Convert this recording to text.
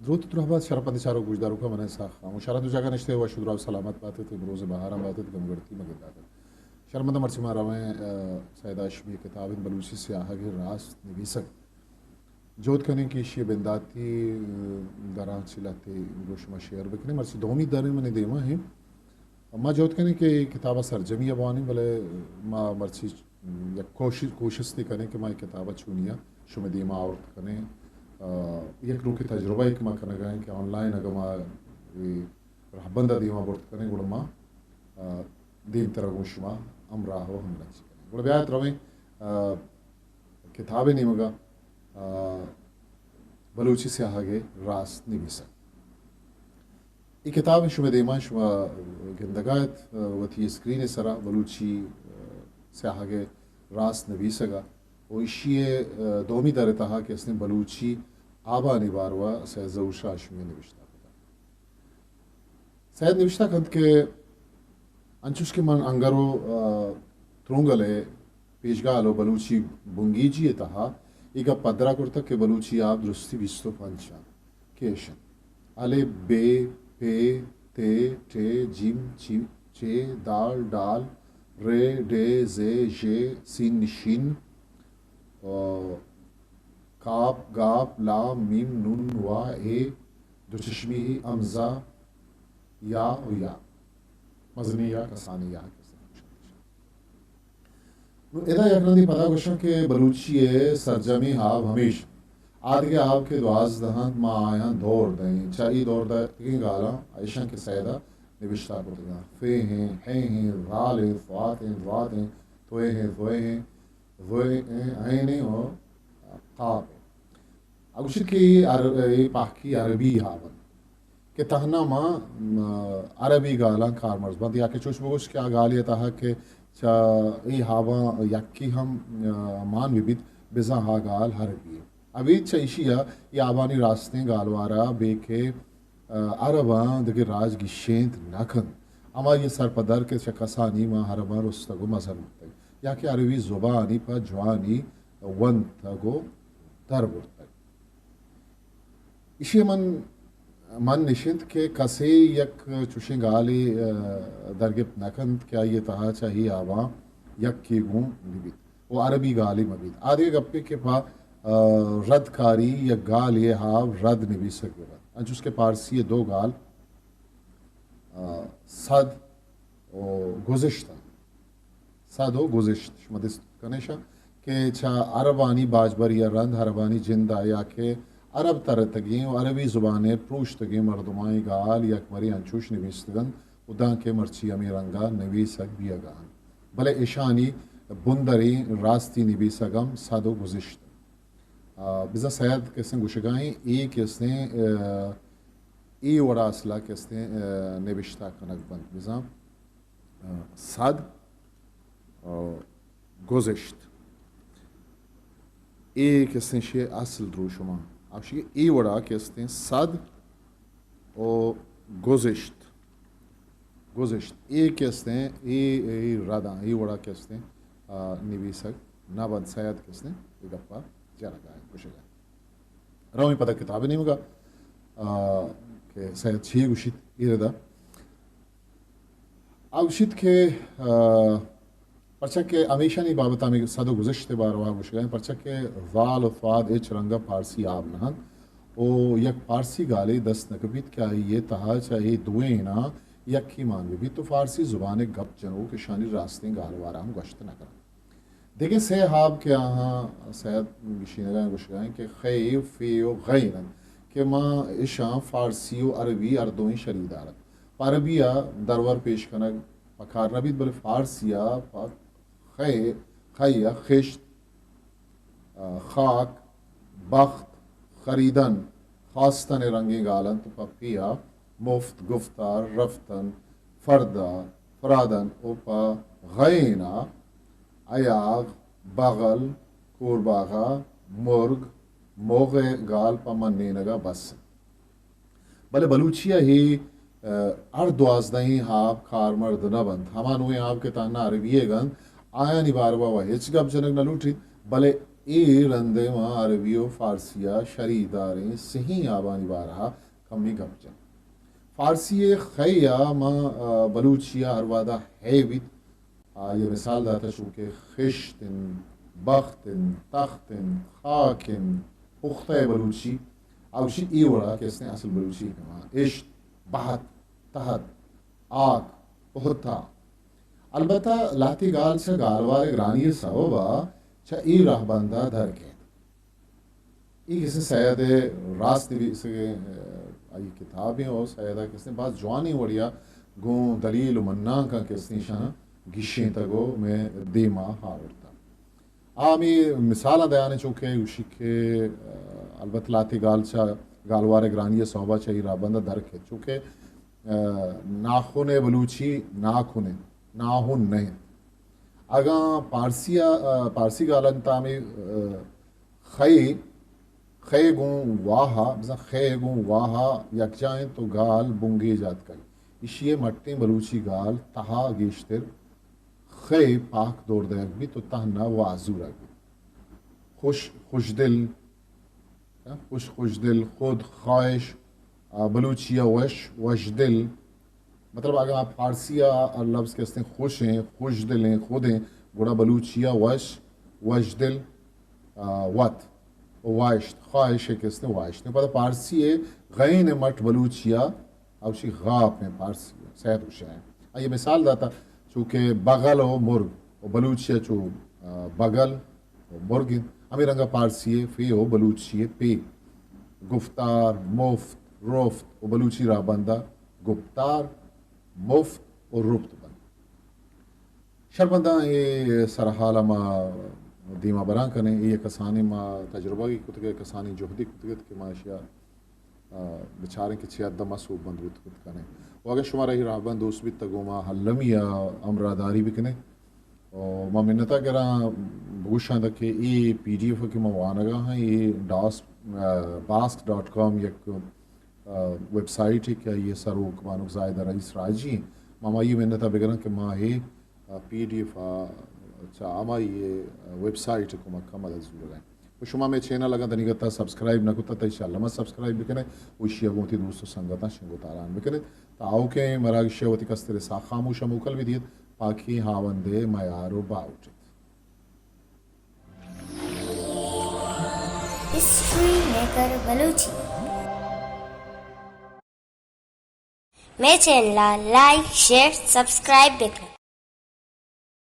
دروت درہبات شرپند چاروک گوشداروکاں، من ساخ ہم شرند جاگہ نشتے و شدرا و سلامت باتت، امروز بہاراں باتت، گم گڑتی مگنداتت۔ شرمندہ مرچی ما رویں، آ، سید ہاشمی کتاب انت بلوچی سیاہگ راست نویسگ۔ جہد کنیں کہ ایشی بنداتی، آ، دراں چی لہتے گوں شما شیئر بکنیں۔ مرچی دومی دریں منی دیما ہیں۔ ما جہد کنیں کہ اے کتاب ء سرجمی ء بوانیں، بلے ما مرچی یک کوشش، کوشستے کنیں کہ ما اے کتاب ء چونیا شمئے دیما آورت کنیں۔ آ، یک نوکیں تجربہ ء کہ ما کنگا ایں کہ آن لائن اگاں ما اے رہبند ء دیما برت کنیں، گڑا ما، آ، دیمتر ء گوں شما ہمراہ و ہمگرنچ کنیں۔ گڑا بیایت رویں، آ، کتاب ء نیمگا، آ، بلوچی سیاہگ ء راست نویسگ۔ اے کتاب شمئے دیما شما گندگا ات، وتی اسکرین ء سرا بلوچی، آ، سیاہگ ء راست نویسگ ء و ایشی ء، آ، دومی در ء تہا کہ استیں بلوچی آبانی باروا سید ظہور شاہ ہاشمی ء نبشتہ کتگ۔ سید نبشتہ کنت کہ انچوش کہ من انگر و، آ، ترونگل ء پیشگال و بلوچی بنگیجی ء تہا اے گپ پدرا کرتگ کہ بلوچی آب درستی بیست و پنچ انت کہ اش انت: الف، بے، پے، تے، ٹے، جیم، چی، چے، دال، ڈال، رے، ڈے، زے، ژے، سین، نشین، آ، کاپ، گاپ، لام، میم، نون، وا، اے، دوچشمی، ہمزہ، یا و یا، مزنیں یا، کسانیں یا۔ نوں ادا یک رندے پدا گوشاں کہ بلوچی ء سرجمیں آب ہمیش انت۔ آدگہ آب کہ دوازدہ انت، ما آیاں دور دئیں۔ چہ اے دور داتگیں گالاں ایشاں کہ سید ء نبشتہ کتگاں۔ فے ہیں، ہے ہیں، ذال ہیں، فوات ہیں، ذوات ہیں، توئے ہیں، ذوئے ہیں، ذوئے ہیں، عین ہیں و قاف ہیں۔ ء گوشیت کہ اے عر-، اے پہکی عربی آب انت کہ تہنا ما، م، عربی گالاں کارمرز بنت، یا کہ چوش بگوش کہ آ گالے ء تہا کہ چہ اے آباں یکے ہم، م، مان بہ بیت، بزاں آ گال عربی انت۔ ابید چہ ایشی ء اے آبانی راستیں گالوارا بے کہ، م، عرباں دگہ راج گیشینت نہ کنت۔ ہمائی ء سرپدر کہ چہ کسانی ما عرباں رستگ و مزن بوتگ، یا کہ عربی زبانی پہ جوانی ونتگ و در برتگ۔ ایشی ء من، من نشنت کہ کسے یک چوشیں گالے، ء، درگپت نہ کنت کہ آئی ء تہا چہ اے آباں یکے گون بہ بیت و عربی گالے مہ بیت۔ آ دگہ گپے کہ پہ، ء، ردکاری یک گالے ء آب رد نبیسگ بہ بنت۔ انچوش کہ پارسی ء دو گال، ء، سد و گذشت انت۔ سد و گذشت، شما دیست کنیشا کہ چہ عربانی باجبری ء رند عربانی جند ء یا کہ عرب ترتگیں و عربی زبان ء پروشتگیں مردمانی گال یکبرے انچوش نبیستگ انت و دانکہ مرچی ہمے رنگ ء نبیسگ بیگ ء انت، بلے اشانی بندریں راستی نبیسگ ہم سد و گذشت انت۔ آ، بزاں سید کسیں گوشگائیں، اے کسیں، آ، اے وڑا اصلا کسیں، آ، نبشتہ کنگ بنت۔ بزاں، آ، سد، آ، گذشت۔ اے کسیں شے اصل دروشما۔ آ شی اے وڑا کسیں سد، او گذشت، گذشت۔ اے کہ استیں، اے، اے رداں، اے وڑا کہ استیں، آ، نبیسگ نہ بنت، سید کہ استیں، اے گپا جنگا انت، گوشگا انت۔ رویں پدا کتاب نیمگا، آ، کہ سید چی گوشیت، اے ردا۔ آ گوشیت کہ، آ، پرچا کہ ہمیشانی بابت ہمے سد و گذشت ء باروا گوشگ ء انت، پرچا کہ ذال و صاد ہچ رنگ ء پارسی آب نہ انت و یک پارسی گالے دست نہ کپیت کہ آئی ء تہا چہ اے دوئیناں یکے مان بہ بیت و فارسی زبان ء گپ جنوک اشانی راستیں گالوار ء ہم گوشت نہ کننت۔ دگہ سئے آب کہ آہاں سید گشینگ ء انت، گوشگ ء انت کہ خے، فے و غین انت کہ ما اشاں فارسی و عربی ہر دوئیں شریدار انت۔ پہ عربی ء درور پیش کنگ پہ کار نہ بیت، بلے فارسی ء پہ خے، خی ء خشت، آ، خاک، بخت، خریدن، خواستن ء رنگیں گال انت، پہ پی ء مفت، گفتار، رفتن، فردا، فرادن و پہ غین ء ایاغ، بغل، کورباغا، مرگ، موغ ء گال پہ منینگ ء بس انت۔ بلے بلوچی ء اے، ء، ہر دوازدہیں آب کارمرد نہ بنت۔ ہما نوئیں آب کہ تہنا عربی ئیگ انت، آیانی باروا و ہچ گپ جنگ نہ لوٹیت، بلے اے رند ء ما عربی و فارسی ء شری داریں سہیں آبانی بارہ ء کمے گپ جن۔ فارسی ء خے ء ما، آ، بلوچی ء ہر وہد ء ہے بیت۔ آ، یہ مثال داتا چونکہ خشت انت، بخت انت، تخت انت، خاک انت، پختہ بلوچی، آ گوشی اے وڑا کہ استیں اصل بلوچی کہ ما اشت، بہت، تہت، آک، پہتا۔ البتہ لہتے گال چہ گالوار گرانی سبب ء چہ اے راہبند ء در کیت۔ اے کسیں سید ء راست بیسگ ء، آئی کتابیں و سید ء کسیں باز جوانیں وڑیا گوں دلیل و منانکاں کسیں شان گیشینتگ و مئے دیما آورتگ۔ آ ہمے مثالاں دیانے چونکہ گوشی کہ، آ، البت لہتے گال چہ گالوار گرانی ء سوبا چہ اے راہبند ء در کیت چونکہ، آ، ناخن ء بلوچی ناکن انت، ناہن نہ انت۔ اگاں پارسی ء، آ، پارسی گالانی تامے، آ، خے، خے گوں واہ ء، بزاں خے گوں واہ ء یکجا انت و گال بنگیج آتکگ۔ ایشی ء مٹیں بلوچی گال تہا گیشتر خے پاک دور دئیگ بیت و تہنا واہ زورگ بیت۔ خوش، خوشدل، خوش، خوشدل، خود، خواہش، آ، بلوچی ء وش، وشدل۔ مطلب اگاں فارسی ء لفظ کہ استیں خوش ہیں، خوشدل ہیں، خود ہیں، گڑا بلوچی ء وش، وشدل، آ، وت، واہشت، خواہش کہ استیں واہشت۔ پدا پارسی ء غین مٹ بلوچی ء اوشی غاپ ہیں پارسی ء، سید گوشہ ہیں۔ آئی مثال داتا چونکہ بغل و مرگ و بلوچی ء چو، آ، بگل و مرگ انت۔ ہمے رنگا پارسی ء فے و بلوچی ء پے۔ گفتار، مفت، رفت و بلوچی راہبند ء گپتار، مفت و رپت بنت۔ شربنداں اے سرحال ء ما دیما بران کنیں۔ اے یک کسانیں ما تجربہ ئی کتگ ء کسانیں جہدے کتگ ات کہ ما اشیا، آ، بچاریں کہ چے حد ء ما سوبمند بوت کت کنیں۔ و اگاں شمارا اے راہبند دوست بیت، گوں ما المی ء ہمراہداری بکنیں۔ و ما منت ء گراں بگوشاں کہ اے پی ڈی ایف کہ ما وانگا ہاں، اے ڈاس، آ، باسک ڈاٹ کام یک، آ، ویب سائٹ کہ آئی سروک بانک زاہدہ رئیس راجی ہیں۔ ما ہمائی منت ء بگراں کہ ما اے، آ، پی ڈی ایف ء چہ ہمائی ویب سائٹ کمک ء مدد زورگا ہیں۔ و شما مئے چینل اگاں دنیگتا سبسکرائب نہ کتا، تا انشاءاللہ ما سبسکرائب بکنے و ایشی ء گوں وتی دوست و سنگتاں شنگ و تالان بکنے۔ تا آؤکیں مراگش ء وتی کستر ساہ خاموش ء موکل بدیت۔ پاکیں ہاوندے میار و باہوٹ ات۔ History maker Balochi. مئے چینل ء لائک، شیئر، سبسکرائب بکن۔